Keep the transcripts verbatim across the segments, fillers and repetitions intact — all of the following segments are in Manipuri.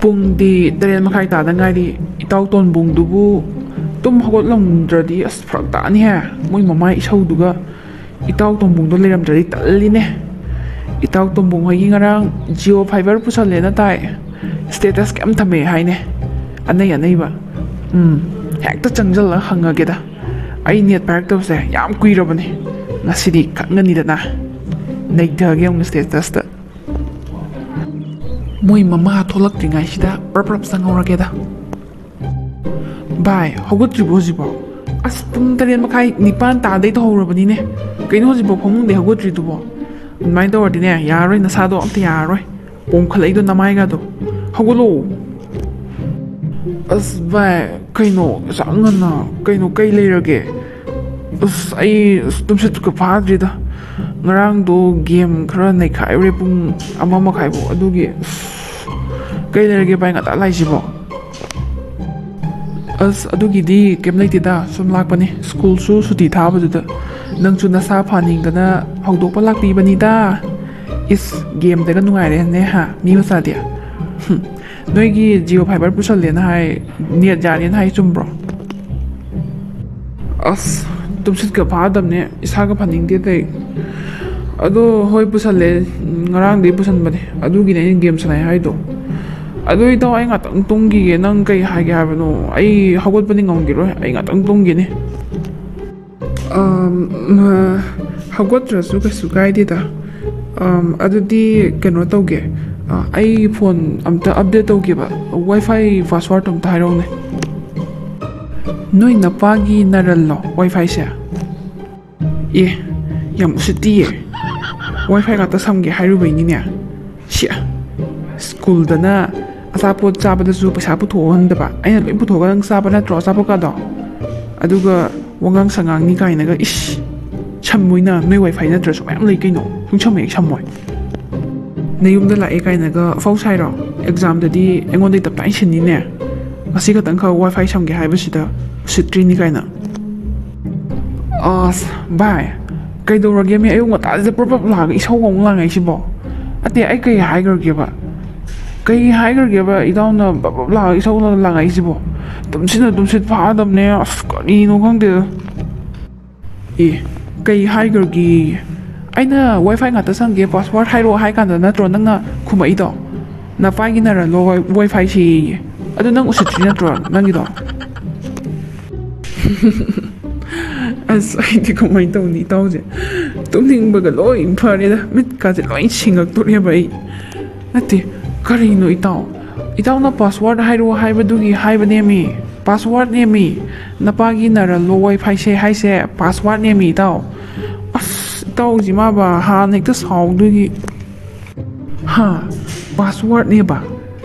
ꯄꯨꯡꯗꯤ ꯇꯔꯦꯠ ꯃꯈꯥꯏ ꯇꯥꯗ ꯉꯥꯏꯔꯤ꯫ ꯏꯇꯥꯎ ꯇꯣꯟꯕꯨꯡꯗꯨꯕꯨ ꯇꯨꯝ ꯍꯧꯒꯠꯂꯝꯗ꯭ꯔꯗꯤ ꯑꯁ ꯐꯔꯛ ꯇꯥꯅꯤꯍꯦ꯫ ꯃꯣꯏ ꯃꯃꯥꯏ ꯏꯁꯧꯗꯨꯒ ꯏꯇꯥꯎ ꯇꯣꯟꯕꯨꯡꯗꯣ ꯂꯩꯔꯝꯗ꯭ꯔꯗꯤ ꯇꯜꯂꯤꯅꯦ꯫ ꯏꯇꯥꯎ ꯇꯣꯟꯕꯨꯡ ꯍꯣꯏꯒꯤ ꯉꯔꯥꯡ Jio Fiber ꯄꯨꯁꯜꯂꯦꯅ ꯇꯥꯏ꯫ Status ꯀꯌꯥꯝ ꯊꯝꯃꯦ ꯍꯥꯏꯅꯦ꯫ ꯑꯅꯩ ꯑꯅꯩꯕ꯫ ꯎꯝ, ꯍꯦꯛꯇ ꯆꯪꯁꯤꯜꯂꯒ ꯍꯪꯉꯒꯦꯗ꯫ ꯑꯩ net ꯄꯥꯏꯔꯛꯇꯕꯁꯦ ꯌꯥꯝ ꯀꯨꯏꯔꯕꯅꯤ꯫ ꯉꯁꯤꯗꯤ ꯈꯪꯒꯅꯤꯗꯅ꯫ ꯅꯩꯊꯒꯦ ꯑꯃꯨꯛ status ꯇ꯫ ꯃꯣꯏ ꯃꯃꯥ ꯊꯣꯛꯂꯛꯇ꯭ꯔꯤꯉꯩꯁꯤꯗ ꯄ꯭ꯔꯞ ꯄ꯭ꯔꯞ ꯆꯪꯍꯧꯔꯒꯦꯗ꯫ ꯚꯥꯏ, ꯍꯧꯒꯠꯇ꯭ꯔꯤꯕꯣ ꯍꯧꯖꯤꯛꯐꯥꯎ? ꯑꯁ, ꯄꯨꯡ ꯇꯔꯦꯠ ꯃꯈꯥꯏ, ꯅꯤꯄꯥꯟ ꯇꯥꯗꯩ ꯇꯧꯍꯧꯔꯕꯅꯤꯅꯦ꯫ ꯀꯩꯅꯣ ꯍꯧꯖꯤꯛꯐꯥꯎ ꯐꯃꯨꯡꯗꯩ ꯍꯧꯒꯠꯇ꯭ꯔꯤꯗꯨꯕꯣ? ꯑꯗꯨꯃꯥꯏꯅ ꯇꯧꯔꯗꯤꯅꯦ, ꯌꯥꯔꯔꯣꯏ, ꯅꯁꯥꯗꯣ ꯑꯝꯇ ꯌꯥꯔꯔꯣꯏ꯫ ꯄꯣꯝꯈꯠꯂꯛꯏꯗꯣ ꯅꯃꯥꯏꯒꯗꯣ꯫ ꯍꯧꯒꯠꯂꯣ꯫ ꯑꯁ ꯚꯥꯏ, ꯀꯩꯅꯣ ꯑꯁꯨꯛ ꯉꯟꯅ? ꯀꯩꯅꯣ, ꯀꯩ ꯂꯩꯔꯒꯦ? ꯑꯁ, ꯑꯩ ꯑꯁ ꯇꯨꯝꯁꯤꯠꯀ ꯐꯥꯗ꯭ꯔꯤꯗ꯫ ꯉꯔꯥꯡꯗꯣ game ꯈꯔ ꯅꯩꯈꯥꯏꯔꯨꯔꯦ ꯄꯨꯡ ꯑꯃ ꯃꯈꯥꯏꯐꯥꯎ꯫ ꯑꯗꯨꯒꯤ ꯑꯁ, ꯀꯩ ꯂꯩꯔꯒꯦ ꯚꯥꯏ ꯉꯟꯇꯥ ꯂꯥꯛꯏꯁꯤꯕꯣ? ꯑꯁ, ꯑꯗꯨꯒꯤꯗꯤ ꯀꯩꯝ ꯂꯩꯇꯦꯗ, ꯁꯨꯝ ꯂꯥꯛꯄꯅꯤ꯫ ꯁ꯭ꯀꯨꯜꯁꯨ ꯁꯨꯇꯤ ꯊꯥꯕꯗꯨꯗ ꯅꯪꯁꯨ ꯅꯁꯥ ꯐꯍꯟꯅꯤꯡꯗꯅ ꯍꯧꯗꯣꯛꯄ ꯂꯥꯛꯄꯤꯕꯅꯤꯗ꯫ ꯏꯁ, game ꯗꯒ ꯅꯨꯡꯉꯥꯏꯔꯦꯅꯦ ꯍꯥ, ꯃꯤ ꯃꯆꯥꯗꯤ꯫ ꯍꯨꯝ, ꯅꯣꯏꯒꯤ Jio Fiber ꯄꯨꯁꯜꯂꯦꯅ ꯍꯥꯏ, net ꯌꯥꯔꯦꯅ ꯍꯥꯏ, ꯆꯨꯝꯕ꯭ꯔꯣ? ꯑꯁ, ꯇꯨꯝꯁꯤꯠꯀ ꯐꯥꯗꯕꯅꯦ, ꯏꯁꯥꯒ ꯐꯅꯤꯡꯗꯦ ꯇꯧꯔꯤ꯫ ꯑꯗꯣ ꯍꯣꯏ, ꯄꯨꯁꯜꯂꯦ, ꯉꯔꯥꯡꯗꯒꯤ ꯄꯨꯁꯟꯕꯅꯦ, ꯑꯗꯨꯒꯤꯅꯦ ꯑꯩꯅ game ꯁꯥꯟꯅꯩ ꯍꯥꯏꯗꯣ꯫ ꯑꯗꯣ ꯏꯇꯥꯎ, ꯑꯩ ꯉꯥꯛꯇꯪ ꯇꯨꯝꯈꯤꯒꯦ, ꯅꯪ ꯀꯩ ꯍꯥꯏꯒꯦ ꯍꯥꯏꯕꯅꯣ? ꯑꯩ ꯍꯧꯒꯠꯄꯗꯤ ꯉꯝꯈꯤꯔꯣꯏ, ꯑꯩ ꯉꯥꯛꯇꯪ ꯇꯨꯝꯈꯤꯅꯤ꯫ ꯑꯝ, ꯍꯧꯒꯠꯇ꯭ꯔꯁꯨ ꯀꯩꯁꯨ ꯀꯥꯏꯗꯦꯗ꯫ ꯑꯝ, ꯑꯗꯨꯗꯤ ꯀꯩꯅꯣ ꯇꯧꯒꯦ, ꯑ, ꯑꯩ phone ꯑꯝꯇ update ꯇꯧꯒꯦꯕ, WiFi password ꯑꯝꯇ ꯍꯥꯏꯔꯛꯎꯅꯦ꯫ ꯅꯣꯏ ꯅꯄꯥꯒꯤ ꯅꯔꯜꯂꯣ WiFi ꯁꯦ? ꯑꯦ, ꯌꯥꯝ ꯎꯁꯤꯠꯇꯤꯌꯦ꯫ WiFi ꯉꯥꯛꯇ ꯁꯝꯒꯦ ꯍꯥꯏꯔꯨꯕꯩꯅꯤꯅꯦ꯫ ꯁꯤ, ꯁ꯭ꯀꯨꯜꯗꯅ ꯑꯆꯥꯄꯣꯠ ꯆꯥꯕꯗꯁꯨ ꯄꯩꯁꯥ ꯄꯨꯊꯣꯛꯍꯟꯗꯕ, ꯑꯩꯅ ꯂꯣꯏ ꯄꯨꯊꯣꯛꯑꯒ ꯅꯪ ꯆꯥꯕ ꯅꯠꯇ꯭ꯔꯣ ꯑꯆꯥꯄꯣꯠꯀꯥꯗꯣ? ꯑꯗꯨꯒ ꯋꯥꯉꯥꯡ ꯁꯉꯥꯡꯅꯤ ꯀꯥꯏꯅꯒ, ꯏꯁ! ꯁꯝꯃꯣꯏꯅ, ꯅꯣꯏ WiFi ꯅꯠꯇ꯭ꯔꯁꯨ ꯃꯌꯥꯝ ꯂꯩ ꯀꯩꯅꯣ, ꯁꯨꯡꯁꯝ ꯍꯦꯛ ꯁꯝꯃꯣꯏ꯫ ꯅꯌꯨꯝꯗ ꯂꯥꯛꯑꯦ ꯀꯥꯏꯅꯒ ꯑꯐꯥꯎ ꯁꯥꯏꯔꯣ? Exam ꯗꯗꯤ ꯑꯩꯉꯣꯟꯗꯩ ꯇꯞꯇꯥꯏ ꯁꯤꯟꯅꯤꯅꯦ꯫ ꯉꯁꯤ ꯈꯛꯇꯪꯈꯛ WiFi ꯁꯝꯒꯦ ꯍꯥꯏꯕꯁꯤꯗ ꯎꯁꯤꯠꯇ꯭ꯔꯤꯅꯤ ꯀꯥꯏꯅ꯫ ꯑꯁ, ꯚꯥꯏ, ꯀꯩꯗꯧꯔꯒꯦ? ꯃꯤ ꯑꯌꯨꯛ ꯉꯟꯇꯥꯁꯤꯗ ꯄ꯭ꯔꯞ ꯄ꯭ꯔꯞ ꯂꯥꯛꯑꯒ ꯏꯁꯧ ꯑꯃꯨꯛ ꯂꯥꯡꯉꯛꯏꯁꯤꯕꯣ? ꯑꯇꯦ, ꯑꯩ ꯀꯩ ꯍꯥꯏꯈ꯭ꯔꯒꯦꯕ? ꯀꯩ ꯍꯥꯏꯈ꯭ꯔꯒꯦꯕ ꯏꯇꯥꯎꯅ ꯕꯞ ꯕꯞ ꯂꯥꯛꯑꯒ ꯏꯁꯧ ꯂꯥꯡꯉꯛꯏꯁꯤꯕꯣ? ꯇꯨꯝꯁꯤꯠꯅ ꯇꯨꯝꯁꯤꯠ ꯐꯥꯗꯕꯅꯦ꯫ ꯑꯁ, ꯀꯔꯤꯅꯣ ꯈꯪꯗꯦꯗ꯫ ꯑꯦ, ꯀꯩ ꯍꯥꯏꯈ꯭ꯔꯒꯦ? ꯑꯩꯅ "ꯋꯥꯏ ꯐꯥꯏ ꯉꯥꯛꯇ ꯁꯝꯒꯦ, ꯄꯥꯁꯋꯥꯔꯗ ꯍꯥꯏꯔꯛꯑꯣ" ꯍꯥꯏ ꯀꯥꯟꯗ ꯅꯠꯇ꯭ꯔꯣ ꯅꯪꯅ ꯈꯨꯝꯃꯛꯏꯗꯣ? "ꯅꯄꯥꯒꯤ ꯅꯔꯜꯂꯣ ꯋꯥꯏ-, ꯋꯥꯏ ꯐꯥꯏ ꯁꯦꯌꯦ"? ꯑꯗꯨ ꯅꯪ ꯎꯁꯤꯠꯇ꯭ꯔꯤ ꯅꯠꯇ꯭ꯔꯣ ꯅꯪꯒꯤꯗꯣ? ꯑꯁ, ꯑꯩꯗꯤ ꯀꯃꯥꯏꯅ ꯇꯧꯅꯤ ꯏꯇꯥꯎꯁꯦ? ꯇꯨꯝꯅꯤꯡꯕꯒ ꯂꯣꯏ ꯐꯔꯦꯗ, ꯃꯤꯠꯀꯥꯁꯦ ꯂꯣꯏ ꯁꯤꯡꯉꯛꯇꯣꯔꯦꯕ ꯑꯩ꯫ ꯅꯠꯇꯦ, ꯀꯔꯤꯅꯣ ꯏꯇꯥꯎ? ꯏꯇꯥꯎꯅ ꯄꯥꯁꯋꯥꯔꯗ ꯍꯥꯏꯔꯛꯑꯣ ꯍꯥꯏꯕꯗꯨꯒꯤ ꯍꯥꯏꯕꯅꯦꯃꯤ꯫ ꯄꯥꯁꯋꯥꯔꯗꯅꯦꯃꯤ꯫ ꯅꯄꯥꯒꯤ ꯅꯔꯜꯂꯣ ꯋꯥꯏ ꯐꯥꯏꯁꯦ ꯍꯥꯏꯁꯦ ꯄꯥꯁꯋꯥꯔꯗꯅꯦꯃꯤ ꯏꯇꯥꯎ꯫ ꯑꯁ, ꯏꯇꯥꯎꯁꯤ ꯃꯥꯕ ꯍꯥꯟꯅ ꯍꯦꯛꯇ ꯁꯥꯎꯗꯣꯏꯒꯤ꯫ ꯍꯥ? ꯄꯥꯁꯋꯥꯔꯗꯅꯦꯕ?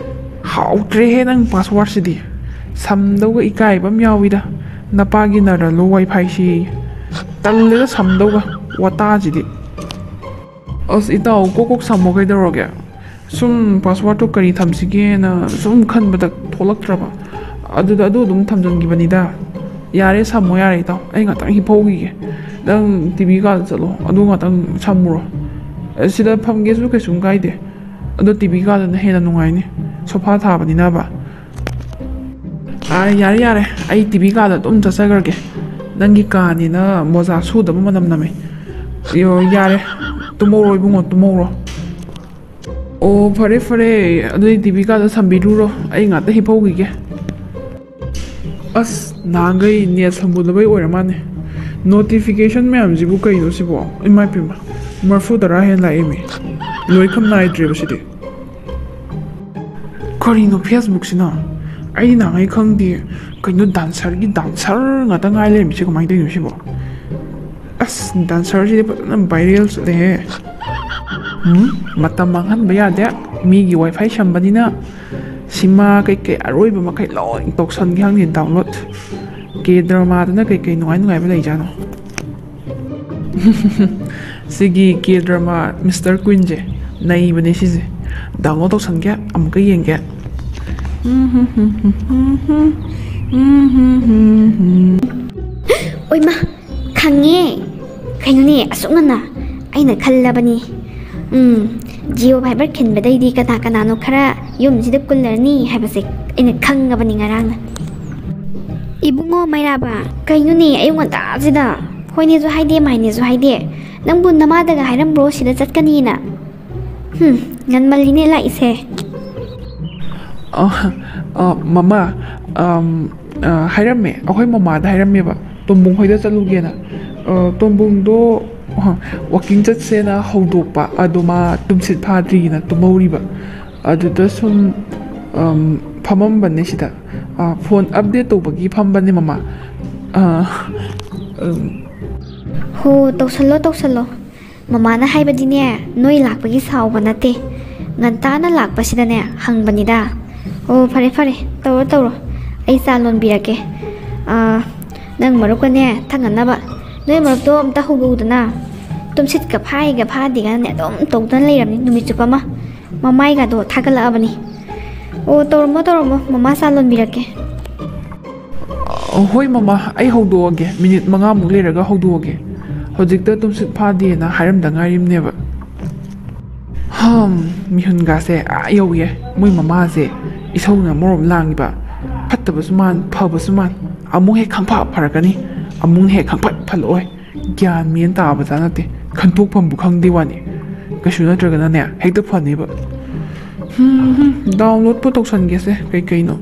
ꯍꯥꯎꯇ꯭ꯔꯦꯍꯦ ꯅꯪ ꯄꯥꯁꯋꯥꯔꯗꯁꯤꯗꯤ꯫ ꯁꯝꯗꯧꯒ ꯏꯀꯥꯏꯕ ꯑꯃ ꯌꯥꯎꯋꯤꯗ꯫ "ꯅꯄꯥꯒꯤ ꯅꯔꯜꯂꯣ ꯋꯥꯏ ꯐꯥꯏꯁꯤ"꯫ ꯇꯜꯂꯦꯗ ꯁꯝꯗꯧꯒ꯫ ꯋꯥꯇꯥꯁꯤꯗꯤ꯫ ꯑꯁ ꯏꯇꯥꯎ, ꯀꯣꯛ ꯀꯣꯛ ꯁꯝꯃꯣ ꯀꯩꯗꯧꯔꯒꯦ? ꯁꯨꯝ ꯄꯥꯁꯋꯥꯔꯗꯇꯣ ꯀꯔꯤ ꯊꯝꯁꯤꯒꯦꯅ ꯁꯨꯝ ꯈꯟꯕꯗ ꯊꯣꯛꯂꯛꯇ꯭ꯔꯕ꯫ ꯑꯗꯨꯗ ꯑꯗꯨ ꯑꯗꯨꯝ ꯊꯝꯖꯤꯟꯈꯤꯕꯅꯤꯗ꯫ ꯌꯥꯔꯦ, ꯁꯝꯃꯣ ꯌꯥꯔꯦ ꯏꯇꯥꯎ꯫ ꯑꯩ ꯉꯥꯛꯇꯪ ꯍꯤꯞꯍꯧꯈꯤꯒꯦ꯫ ꯅꯪ ꯇꯤ ꯚꯤ ꯀꯥꯗ ꯆꯠꯂꯣ, ꯑꯗꯨ ꯉꯥꯛꯇꯪ ꯁꯝꯃꯨꯔꯣ꯫ ꯁꯤꯗ ꯐꯝꯒꯦꯁꯨ ꯀꯩꯁꯨꯝ ꯀꯥꯏꯗꯦ꯫ ꯑꯗꯣ ꯇꯤ ꯚꯤ ꯀꯥꯗꯅ ꯍꯦꯟꯅ ꯅꯨꯡꯉꯥꯏꯅꯤ, ꯁꯣꯐꯥ ꯊꯥꯕꯅꯤꯅꯕ꯫ ꯑꯥ, ꯌꯥꯔꯦ, ꯌꯥꯔꯦ꯫ ꯑꯩ ꯇꯤ ꯚꯤ ꯀꯥꯗ ꯑꯗꯨꯝ ꯆꯠꯆꯈ꯭ꯔꯒꯦ꯫ ꯅꯪꯒꯤ ꯀꯥꯅꯤꯅ ꯃꯣꯖꯥ ꯁꯨꯗꯕ ꯃꯅꯝ ꯅꯝꯃꯦ꯫ ꯑꯌꯣ, ꯌꯥꯔꯦ꯫ ꯇꯨꯝꯍꯧꯔꯣ ꯏꯕꯨꯡꯉꯣ, ꯇꯨꯝꯍꯧꯔꯣ꯫ ꯑꯣ, ꯐꯔꯦ, ꯐꯔꯦ꯫ ꯑꯗꯨꯗꯤ ꯇꯤ ꯚꯤ ꯀꯥꯗ ꯁꯝꯕꯤꯔꯨꯔꯣ꯫ ꯑꯩ ꯉꯥꯛꯇ ꯍꯤꯞꯍꯧꯈꯤꯒꯦ꯫ ꯑꯁ, ꯅꯍꯥꯟꯈꯩ ꯅꯦꯠ ꯁꯝꯕꯨꯗꯕꯩ ꯑꯣꯏꯔ ꯃꯥꯜꯂꯦ꯫ ꯅꯣꯇꯤꯐꯤꯀꯦꯁꯟ ꯃꯌꯥꯝꯁꯤꯕꯨ ꯀꯩꯅꯣ ꯁꯤꯕꯣ? ꯏꯃꯥ ꯏꯄꯦꯝꯃ, ꯃꯔꯐꯨ ꯇꯔꯥ ꯍꯦꯟꯅ ꯂꯥꯛꯑꯦꯃꯤ꯫ ꯂꯣꯏꯈꯝ ꯅꯥꯏꯗ꯭ꯔꯦꯕ ꯁꯤꯗꯤ꯫ ꯀꯔꯤꯅꯣ ꯐꯦꯁꯕꯨꯛꯁꯤꯅ? ꯑꯩꯗꯤ ꯅꯍꯥꯟꯉꯩ ꯈꯪꯗꯦ꯫ ꯀꯩꯅꯣ ꯗꯥꯟꯁꯔꯒꯤ ꯗꯥꯟꯁꯔ ꯉꯥꯛꯇ ꯉꯥꯏ ꯂꯩꯔꯝꯃꯤꯁꯦ ꯀꯃꯥꯏꯅ ꯇꯧꯔꯤꯅꯣ ꯁꯤꯕꯣ? ꯑꯁ, ꯗꯥꯟꯁꯔꯁꯤꯗꯤ ꯐꯖꯅ ꯚꯥꯏꯔꯦꯜ ꯆꯠꯂꯦꯍꯦ꯫ ꯎꯝ, ꯃꯇꯝ ꯃꯥꯡꯍꯟꯕ ꯌꯥꯗꯦ꯫ ꯃꯤꯒꯤ ꯋꯥꯏꯐꯥꯏ ꯁꯝꯕꯅꯤꯅ ꯁꯤꯃꯥ ꯀꯩꯀꯩ ꯑꯔꯣꯏꯕ ꯃꯈꯩ ꯂꯣꯏ ꯇꯧꯁꯟꯒꯦ ꯈꯪꯗꯦ ꯗꯥꯎꯟꯂꯣꯗ꯫ ꯀꯦ ꯗ꯭ꯔꯃꯥꯗꯅ ꯀꯩꯀꯩ ꯅꯨꯡꯉꯥꯏ ꯅꯨꯡꯉꯥꯏꯕ ꯂꯩꯖꯥꯠꯅꯣ? ꯁꯤꯒꯤ ꯀꯦ ꯗ꯭ꯔꯃꯥ ꯃꯤꯁꯇꯔ ꯀ꯭ꯋꯤꯟꯁꯦ ꯅꯩꯕꯅꯦ ꯁꯤꯁꯦ꯫ ꯗꯥꯎꯟꯂꯣꯗ ꯇꯧꯁꯟꯒꯦ, ꯑꯃꯨꯛꯀ ꯌꯦꯡꯒꯦ꯫ ꯑꯣꯏꯃ, ꯈꯪꯉꯦ꯫ ꯀꯩꯅꯣꯅꯦ, ꯑꯁꯨꯛ ꯉꯟꯅ? ꯑꯩꯅ ꯈꯜꯂꯕꯅꯤ꯫ ꯎꯝ, Jio Fiber ꯈꯤꯟꯕꯗꯩꯗꯤ ꯀꯅꯥ ꯀꯅꯥꯅꯣ ꯈꯔ ꯌꯨꯝꯁꯤꯗ ꯀꯨꯜꯂꯔꯅꯤ ꯍꯥꯏꯕꯁꯦ ꯑꯩꯅ ꯈꯪꯉꯕꯅꯤ ꯉꯔꯥꯡꯅ꯫ ꯏꯕꯨꯡꯉꯣ ꯃꯩꯔꯥꯕ, ꯀꯩꯅꯣꯅꯦ ꯑꯌꯨꯛ ꯉꯟꯇꯥꯁꯤꯗ? ꯍꯣꯏꯅꯦꯁꯨ ꯍꯥꯏꯗꯦ, ꯃꯥꯏꯅꯦꯁꯨ ꯍꯥꯏꯗꯦ꯫ ꯅꯪꯕꯨ ꯅꯃꯥꯗꯒ ꯍꯥꯏꯔꯝꯕ꯭ꯔꯣ ꯁꯤꯗ ꯆꯠꯀꯅꯤꯅ? ꯍꯨꯝ, ꯉꯟꯃꯜꯂꯤꯅꯦ ꯂꯥꯛꯏꯁꯦ꯫ ꯑ, ꯑ, ꯃꯃꯥ, ꯑꯝ, ꯑ, ꯍꯥꯏꯔꯝꯃꯦ, ꯑꯩꯈꯣꯏ ꯃꯃꯥꯗ ꯍꯥꯏꯔꯝꯃꯦꯕ, ꯇꯣꯝꯕꯨꯡ ꯍꯣꯏꯗ ꯆꯠꯂꯨꯒꯦꯅ꯫ ꯑ, ꯇꯣꯝꯕꯨꯡꯗꯣ, ꯑ, walking ꯆꯠꯁꯦꯅ ꯍꯧꯗꯣꯛꯄ, ꯑꯗꯣ ꯃꯥ ꯇꯨꯝꯁꯤꯠ ꯐꯥꯗ꯭ꯔꯤꯅ ꯇꯨꯝꯍꯧꯔꯤꯕ꯫ ꯑꯗꯨꯗ ꯁꯨꯝ, ꯑꯝ, ꯐꯝꯃꯝꯕꯅꯦ ꯁꯤꯗ꯫ ꯑ, phone update ꯇꯧꯕꯒꯤ ꯐꯝꯕꯅꯦ ꯃꯃꯥ꯫ ꯑ, ꯑꯝ꯫ ꯍꯣ, ꯇꯧꯁꯜꯂꯣ, ꯇꯧꯁꯜꯂꯣ꯫ ꯃꯃꯥꯅ ꯍꯥꯏꯕꯗꯤꯅꯦ, ꯅꯣꯏ ꯂꯥꯛꯄꯒꯤ ꯁꯥꯎꯕ ꯅꯠꯇꯦ, ꯉꯟꯇꯥꯅ ꯂꯥꯛꯄꯁꯤꯗꯅꯦ ꯍꯪꯕꯅꯤꯗ꯫ ꯑꯣ, ꯐꯔꯦ ꯐꯔꯦ, ꯇꯧꯔꯣ ꯇꯧꯔꯣ, ꯑꯩ ꯆꯥ ꯂꯣꯟꯕꯤꯔꯛꯀꯦ꯫ ꯑꯥ, ꯅꯪ ꯃꯔꯨꯞꯀꯅꯦ ꯊꯛꯅꯅꯕ ꯅꯣꯏ ꯃꯔꯨꯞꯇꯣ ꯑꯝꯇ ꯍꯧꯗꯣꯛꯎꯗꯅ꯫ ꯇꯨꯝꯁꯤꯠꯀ ꯐꯥꯏꯒ ꯐꯥꯗꯦꯒꯅꯅꯦ ꯑꯗꯨꯝ ꯇꯧꯗꯅ ꯂꯩꯔꯕꯅꯤ ꯅꯨꯃꯤꯠ ꯆꯨꯞꯄ ꯑꯃ꯫ ꯃꯃꯥꯏꯒꯗꯣ ꯊꯥꯒꯠꯂꯛꯑꯕꯅꯤ꯫ ꯑꯣ, ꯇꯧꯔꯝꯃꯣ ꯇꯧꯔꯝꯃꯣ, ꯃꯃꯥ ꯆꯥ ꯂꯣꯟꯕꯤꯔꯛꯀꯦ꯫ ꯑ, ꯍꯣꯏ ꯃꯃꯥ, ꯑꯩ ꯍꯧꯗꯣꯛꯑꯒꯦ, ꯃꯤꯅꯤꯠ ꯃꯉꯥꯃꯨꯛ ꯂꯩꯔꯒ ꯍꯧꯗꯣꯛꯑꯒꯦ꯫ ꯍꯧꯖꯤꯛꯇ ꯇꯨꯝꯁꯤꯠ ꯐꯥꯗꯦꯅ ꯍꯥꯏꯔꯝꯗ ꯉꯥꯏꯔꯤꯕꯅꯦꯕ꯫ ꯍꯝ, ꯃꯤꯍꯨꯟꯒꯥꯁꯦ ꯑꯥ ꯌꯧꯌꯦ꯫ ꯃꯣꯏ ꯃꯃꯥꯁꯦ ꯏꯁꯧꯅ ꯃꯔꯣꯝ ꯂꯥꯡꯉꯤꯕ꯫ ꯐꯠꯇꯕꯁꯨ ꯃꯥꯟ, ꯐꯕꯁꯨ ꯃꯥꯟ꯫ ꯑꯃꯨꯛ ꯍꯦꯛ ꯈꯪꯐ ꯐꯔꯛꯀꯅꯤ, ꯑꯃꯨꯛ ꯍꯦꯛ ꯈꯪꯐꯠ ꯐꯠꯂꯛꯑꯣꯏ꯫ ꯒ꯭ꯌꯥꯟ ꯃꯦꯟ ꯇꯥꯕꯖꯥꯠ ꯅꯠꯇꯦ꯫ ꯈꯟꯗꯣꯛꯐꯝꯕꯨ ꯈꯪꯗꯦ ꯋꯥꯅꯤ꯫ ꯀꯩꯁꯨ ꯅꯠꯇ꯭ꯔꯒꯅꯅꯦ ꯍꯦꯛꯇ ꯐꯅꯦꯕ꯫ ꯍꯝ, ꯍꯝ, downloadꯄꯨ ꯇꯧꯁꯟꯒꯦꯁꯦ ꯀꯩꯀꯩꯅꯣ꯫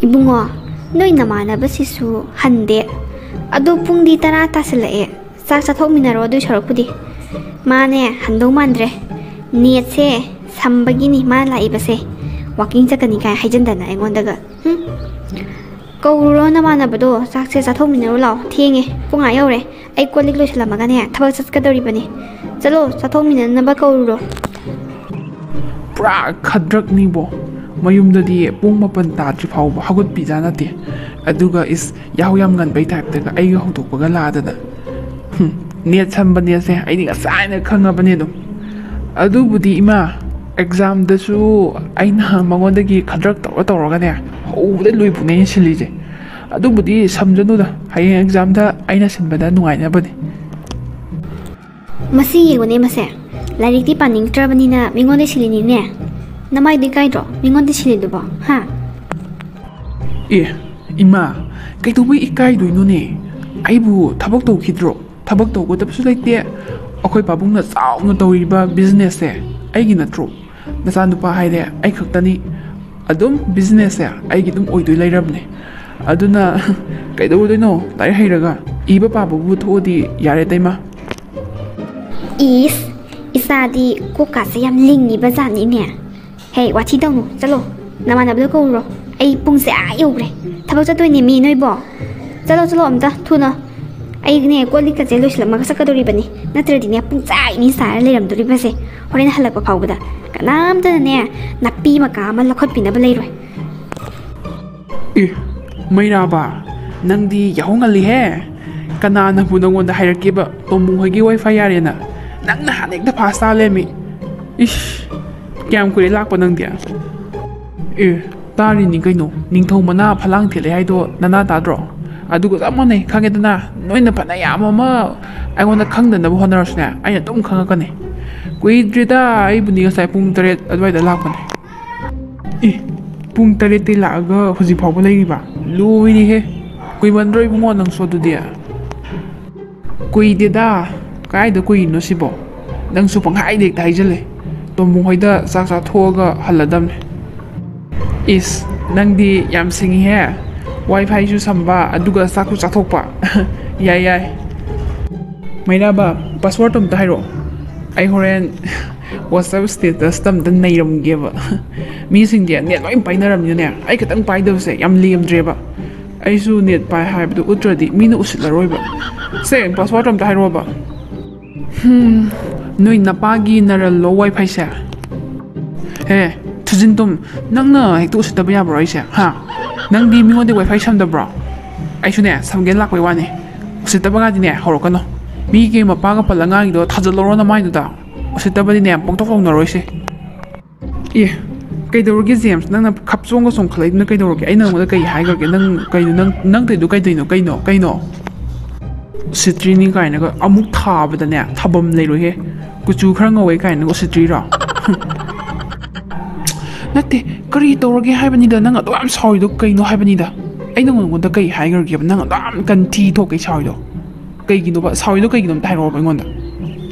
ꯏꯕꯨꯡꯉꯣ, ꯅꯣꯏ ꯅꯃꯥꯟꯅꯕꯁꯤꯁꯨ ꯍꯟꯗꯦ꯫ ꯑꯗꯣ ꯄꯨꯡꯗꯤ ꯇꯔꯥ ꯇꯥꯁꯤꯜꯂꯛꯑꯦ꯫ ꯆꯥꯛ ꯆꯥꯊꯣꯛꯃꯤꯟꯅꯔꯣ ꯑꯗꯨꯏ ꯁꯔꯨꯛꯄꯨꯗꯤ꯫ ꯃꯥꯅꯦ, ꯍꯟꯗꯧ ꯃꯥꯟꯗ꯭ꯔꯦ꯫ Netꯁꯦ ꯁꯝꯕꯒꯤꯅꯤ ꯃꯥ ꯂꯥꯛꯏꯕꯁꯦ꯫ Walking ꯆꯠꯀꯅꯤ ꯀꯥꯏ ꯍꯥꯏꯖꯟꯗꯅ ꯑꯩꯉꯣꯟꯗꯒ꯫ ꯍꯨꯝ꯫ ꯀꯧꯔꯨꯔꯣ ꯅꯃꯥꯟꯅꯕꯗꯣ, ꯆꯥꯛꯁꯦ ꯆꯥꯊꯣꯛꯃꯤꯟꯅꯔꯨ ꯂꯥꯛꯑꯣ꯫ ꯊꯦꯡꯉꯦ, ꯄꯨꯡ ꯑꯥ ꯌꯧꯔꯦ꯫ ꯑꯩ ꯀꯣꯜ ꯂꯤꯛ ꯂꯣꯏꯁꯜꯂꯝꯃꯒꯅꯦ ꯊꯕꯛ ꯆꯠꯀꯗꯧꯔꯤꯕꯅꯤ꯫ ꯆꯠꯂꯣ, ꯆꯥꯊꯣꯛꯃꯤꯟꯅꯅꯕ ꯀꯧꯔꯨꯔꯣ꯫ ꯄꯨꯔꯥ ꯈꯗ꯭ꯔꯛꯅꯤꯕꯣ꯫ ꯃꯌꯨꯝꯗꯗꯤ ꯄꯨꯡ ꯃꯥꯄꯟ ꯇꯥꯗ꯭ꯔꯤ ꯐꯥꯎꯕ ꯍꯧꯒꯠꯄꯤꯖꯥ ꯅꯠꯇꯦ꯫ ꯑꯗꯨꯒ ꯏꯁ, ꯌꯥꯍꯧ ꯌꯥꯝ ꯉꯟꯕꯩ typeꯇꯒ ꯑꯩꯒ ꯍꯧꯗꯣꯛꯄꯒ ꯂꯥꯗꯅ꯫ ꯍꯨꯝ, Net ꯁꯝꯕꯅꯦꯁꯦ ꯑꯩꯗꯤ ꯉꯁꯥꯏꯅ ꯈꯪꯉꯕꯅꯦ ꯑꯗꯨꯝ꯫ ꯑꯗꯨꯕꯨꯗꯤ ꯏꯃꯥ, examꯗꯁꯨ ꯑꯩꯅ ꯃꯉꯣꯟꯗꯒꯤ ꯈꯗ꯭ꯔꯛ ꯇꯧꯔ ꯇꯧꯔꯒꯅꯦ, ꯍꯧꯕꯗꯩ ꯂꯣꯏꯕꯨꯛꯅꯦ ꯑꯩꯅ ꯁꯤꯜꯂꯤꯁꯦ꯫ ꯑꯗꯨꯕꯨꯗꯤ ꯁꯝꯖꯅꯨꯗ, ꯍꯌꯦꯡ examꯗ ꯑꯩꯅ ꯁꯤꯟꯕꯗ ꯅꯨꯡꯉꯥꯏꯅꯕꯅꯦ꯫ ꯃꯁꯤ ꯌꯦꯡꯉꯨꯅꯦ, ꯃꯁꯦ꯫ ꯂꯥꯏꯔꯤꯛꯇꯤ ꯄꯥꯅꯤꯡꯗ꯭ꯔꯕꯅꯤꯅ ꯃꯤꯉꯣꯟꯗ ꯁꯤꯜꯂꯤꯅꯤꯅꯦ꯫ ꯅꯃꯥꯏꯗꯨ ꯏꯀꯥꯏꯗ꯭ꯔꯣ ꯃꯤꯉꯣꯟꯗ ꯁꯤꯜꯂꯤꯗꯨꯕꯣ, ꯍꯥ? ꯑꯦ, ꯏꯃꯥ, ꯀꯩꯗꯧꯕꯩ ꯏꯀꯥꯏꯗꯣꯏꯅꯣꯅꯦ? ꯑꯩꯕꯨ ꯊꯕꯛ ꯇꯧꯈꯤꯗ꯭ꯔꯣ? ꯊꯕꯛ ꯇꯧꯒꯗꯕꯁꯨ ꯂꯩꯇꯦ꯫ ꯑꯩꯈꯣꯏ ꯄꯥꯕꯨꯡꯅ ꯆꯥꯎꯅ ꯇꯧꯔꯤꯕ ꯕꯤꯖꯤꯅꯦꯁꯁꯦ ꯑꯩꯒꯤ ꯅꯠꯇ꯭ꯔꯣ? ꯅꯆꯥꯅꯨꯄꯥ ꯍꯥꯏꯔꯦ ꯑꯩ ꯈꯛꯇꯅꯤ꯫ ꯑꯗꯨꯝ ꯕꯤꯖꯤꯅꯦꯁꯁꯦ ꯑꯩꯒꯤ ꯑꯗꯨꯝ ꯑꯣꯏꯗꯣꯏ ꯂꯩꯔꯕꯅꯦ꯫ ꯑꯗꯨꯅ ꯀꯩꯗꯧꯔꯨꯗꯣꯏꯅꯣ? ꯂꯥꯏꯔꯤꯛ ꯍꯩꯔꯒ ꯏꯕ ꯄꯥꯕꯕꯨ ꯊꯣꯛꯑꯗꯤ ꯌꯥꯔꯦ, ꯏꯇꯩꯃ꯫ ꯏꯁ, ꯏꯆꯥꯗꯤ ꯀꯣꯛꯀꯥꯁꯦ ꯌꯥꯝ ꯂꯤꯡꯉꯤꯕ ꯖꯥꯠꯅꯤꯅꯦ꯫ ꯍꯦ, ꯋꯥꯊꯤ ꯇꯧꯅꯨ, ꯆꯠꯂꯣ, ꯅꯃꯥꯟꯅꯕꯗꯣ ꯀꯧꯔꯨꯔꯣ꯫ ꯑꯩ ꯄꯨꯡꯁꯦ ꯑꯥ ꯌꯧꯈ꯭ꯔꯦ, ꯊꯕꯛ ꯆꯠꯇꯣꯏꯅꯦ ꯃꯤ ꯅꯣꯏꯕꯣ꯫ ꯆꯠꯂꯣ, ꯆꯠꯂꯣ, ꯑꯝꯇ ꯊꯨꯅ꯫ ꯑꯩꯅꯦ ꯀꯣꯜ ꯂꯤꯛꯀꯁꯦ ꯂꯣꯏꯁꯤꯜꯂꯝꯃꯒ ꯆꯠꯀꯗꯧꯔꯤꯕꯅꯤ, ꯅꯠꯇ꯭ꯔꯗꯤꯅꯦ ꯄꯨꯡ ꯆꯥꯏꯅꯤ ꯁꯥꯔ ꯂꯩꯔꯝꯗꯣꯔꯤꯕꯁꯦ꯫ ꯍꯣꯔꯦꯟ ꯍꯜꯂꯛꯄ ꯐꯥꯎꯕꯗ ꯀꯅꯥꯝꯇꯅꯅꯦ ꯅꯥꯄꯤ ꯃꯀꯥ ꯑꯃ ꯂꯧꯈꯠꯄꯤꯅꯕ ꯂꯩꯔꯣꯏ꯫ ꯑꯦ, ꯃꯩꯔꯥꯕ, ꯅꯪꯗꯤ ꯌꯥꯍꯧ ꯉꯜꯂꯤꯍꯦ꯫ ꯀꯅꯥꯅꯕꯨ ꯅꯪꯉꯣꯟꯗ ꯍꯥꯏꯔꯛꯀꯦꯕ ꯇꯣꯝꯕꯨꯡ ꯍꯣꯏꯒꯤ ꯋꯥꯏꯐꯥꯏ ꯌꯥꯔꯦꯅ? ꯅꯪꯅ ꯍꯥꯟꯅ ꯍꯦꯛꯇ ꯐꯥꯁ ꯇꯥ ꯂꯩꯔꯝꯃꯤ꯫ ꯏꯁ, ꯀꯌꯥꯝ ꯀꯨꯏꯔꯦ ꯂꯥꯛꯄ ꯅꯪꯗꯤ? ꯑꯦ, ꯇꯥꯔꯤꯅꯤ ꯀꯩꯅꯣ, ꯅꯤꯡꯊꯧ ꯃꯅꯥ ꯐꯂꯥꯡ ꯊꯦꯠꯂꯦ ꯍꯥꯏꯗꯣ ꯅꯅꯥ ꯇꯥꯗ꯭ꯔꯣ? ꯑꯗꯨꯒ ꯆꯞ ꯃꯥꯟꯅꯩ, ꯈꯪꯉꯦꯗꯅ꯫ ꯅꯣꯏꯅ ꯐꯅ ꯌꯥꯝ ꯑꯃ ꯑꯩꯉꯣꯟꯗ ꯈꯪꯗꯅꯕ ꯍꯣꯠꯅꯔꯁꯨꯅꯦ, ꯑꯩꯅ ꯑꯗꯨꯝ ꯈꯪꯉꯛꯀꯅꯤ꯫ ꯀꯨꯏꯗ꯭ꯔꯤꯗ, ꯑꯩꯕꯨꯗꯤ ꯉꯁꯥꯏ ꯄꯨꯡ ꯇꯔꯦꯠ ꯑꯗꯨꯋꯥꯏꯗ ꯂꯥꯛꯄꯅꯦ꯫ ꯑꯦ, ꯄꯨꯡ ꯇꯔꯦꯠꯇꯩ ꯂꯥꯛꯑꯒ ꯍꯧꯖꯤꯛ ꯐꯥꯎꯕ ꯂꯩꯔꯤꯕ? ꯂꯣꯏꯔꯦꯍꯦ! ꯀꯨꯏꯃꯟꯗ꯭ꯔꯣ ꯏꯕꯨꯡꯉꯣ ꯅꯪꯁꯨ ꯑꯗꯨꯗꯤ? ꯀꯨꯏꯗꯦꯗ, ꯀꯥꯏꯗ ꯀꯨꯏꯔꯤꯅꯣ ꯁꯤꯕꯣ? ꯅꯪꯁꯨ ꯄꯪꯍꯥꯏꯗ ꯍꯦꯛꯇ ꯍꯥꯏꯖꯜꯂꯦ꯫ ꯇꯣꯝꯕꯨ ꯍꯣꯏꯗ ꯆꯥꯛ ꯆꯥꯊꯣꯛꯑꯒ ꯍꯜꯂꯗꯝꯅꯦ꯫ ꯏꯁ, ꯅꯪꯗꯤ ꯌꯥꯝ ꯁꯤꯡꯉꯤꯍꯦ꯫ ꯋꯥꯏ ꯐꯥꯏꯁꯨ ꯁꯝꯕ, ꯑꯗꯨꯒ ꯆꯥꯛꯁꯨ ꯆꯥꯊꯣꯛꯄ꯫ ꯌꯥꯏ, ꯌꯥꯏ꯫ ꯃꯩꯔꯥꯕ, ꯄꯥꯁꯋꯥꯔꯗ ꯑꯝꯇ ꯍꯥꯏꯔꯛꯑꯣ꯫ ꯑꯩ ꯍꯣꯔꯦꯟ WhatsApp status ꯑꯝꯇ ꯅꯩꯔꯝꯒꯦꯕ꯫ ꯃꯤꯁꯤꯡꯗꯤ ꯅꯦꯠ ꯂꯣꯏ ꯄꯥꯏꯅꯔꯕꯅꯤꯅꯅꯦ, ꯑꯩ ꯈꯛꯇꯪ ꯄꯥꯏꯗꯕꯁꯦ ꯌꯥꯝ ꯂꯦꯝꯗ꯭ꯔꯦꯕ꯫ ꯑꯩꯁꯨ ꯅꯦꯠ ꯄꯥꯏ ꯍꯥꯏꯕꯗꯨ ꯎꯠꯇ꯭ꯔꯗꯤ ꯃꯤꯅ ꯎꯁꯤꯠꯂꯔꯣꯏꯕ꯫ ꯁꯦ, ꯄꯥꯁꯋꯥꯔꯗ ꯑꯝꯇ ꯍꯥꯏꯔꯛꯑꯣꯕ꯫ ꯍꯝ, ꯅꯣꯏ ꯅꯄꯥꯒꯤ ꯅꯔꯜꯂꯣ ꯋꯥꯏ ꯐꯥꯏꯁꯦ? ꯍꯦ, ꯊꯨꯖꯤꯟ ꯇꯨꯝ, ꯅꯪꯅ ꯍꯦꯛꯇ ꯎꯁꯤꯠꯇꯕ ꯌꯥꯕ꯭ꯔꯣ ꯑꯩꯁꯦ? ꯍꯥ? ꯅꯪꯗꯤ ꯃꯤꯉꯣꯟꯗ ꯋꯥꯏ ꯐꯥꯏ ꯁꯝꯗꯕ꯭ꯔꯣ? ꯑꯩꯁꯨꯅꯦ, ꯁꯝꯒꯦꯅ ꯂꯥꯛꯄꯩ ꯋꯥꯅꯤ꯫ ꯎꯁꯤꯠꯇꯕꯒꯗꯤꯅꯦ ꯍꯧꯔꯛꯀꯅꯨ꯫ ꯃꯤꯒꯤ ꯃꯄꯥꯒ ꯄꯜꯂ ꯉꯥꯡꯉꯤꯗꯣ ꯊꯥꯖꯜꯂꯧꯔꯣ ꯅꯃꯥꯏꯗꯨꯗ꯫ ꯎꯁꯤꯠꯇꯕꯗꯤꯅꯦ ꯄꯣꯛꯊꯣꯛ ꯇꯧꯅꯔꯣꯏꯁꯦ꯫ ꯑꯦ, ꯀꯩꯗꯧꯔꯒꯦ ꯖꯦꯝꯁ? ꯅꯪꯅ ꯈꯞꯆꯣꯡꯒ ꯆꯣꯡꯈꯠꯂꯛꯏꯗꯨꯅ ꯀꯩꯗꯧꯔꯒꯦ? ꯑꯩꯅ ꯅꯪꯉꯣꯟꯗ ꯀꯩ ꯍꯥꯏꯈ꯭ꯔꯒꯦ? ꯅꯪ ꯀꯩꯅꯣ, ꯅꯪ, ꯅꯪ ꯇꯧꯔꯤꯗꯣ ꯀꯩꯗꯧꯅꯣ? ꯀꯩꯅꯣ? ꯀꯩꯅꯣ? ꯎꯁꯤꯠꯇ꯭ꯔꯤꯅꯤ ꯀꯥꯏꯅꯒ ꯑꯃꯨꯛ ꯊꯥꯕꯗꯅꯦ ꯊꯥꯐꯝ ꯂꯩꯔꯣꯏꯍꯦ꯫ ꯀꯨꯆꯨ ꯈꯔ ꯉꯧꯋꯦ ꯀꯥꯏꯅ ꯎꯁꯤꯠꯇ꯭ꯔꯤꯔꯣ? ꯅꯠꯇꯦ, ꯀꯔꯤ ꯇꯧꯔꯒꯦ ꯍꯥꯏꯕꯅꯤꯗ, ꯅꯪ ꯑꯗꯨꯛ ꯌꯥꯝ ꯁꯥꯎꯔꯤꯗꯣ ꯀꯩꯅꯣ ꯍꯥꯏꯕꯅꯤꯗ? ꯑꯩꯅ ꯅꯉꯣꯟꯗ ꯀꯩ ꯍꯥꯏꯈ꯭ꯔꯒꯦꯕ? ꯅꯪ ꯑꯗꯨꯛ ꯌꯥꯝ ꯀꯟꯊꯤ ꯊꯣꯛꯀꯩ ꯁꯥꯎꯔꯤꯗꯣ ꯀꯩꯒꯤꯅꯣꯕ? ꯁꯥꯎꯔꯤꯗꯣ ꯀꯩꯒꯤꯅꯣ ꯑꯝꯇ ꯍꯥꯏꯔꯛꯑꯣꯕ ꯑꯩꯉꯣꯟꯗ꯫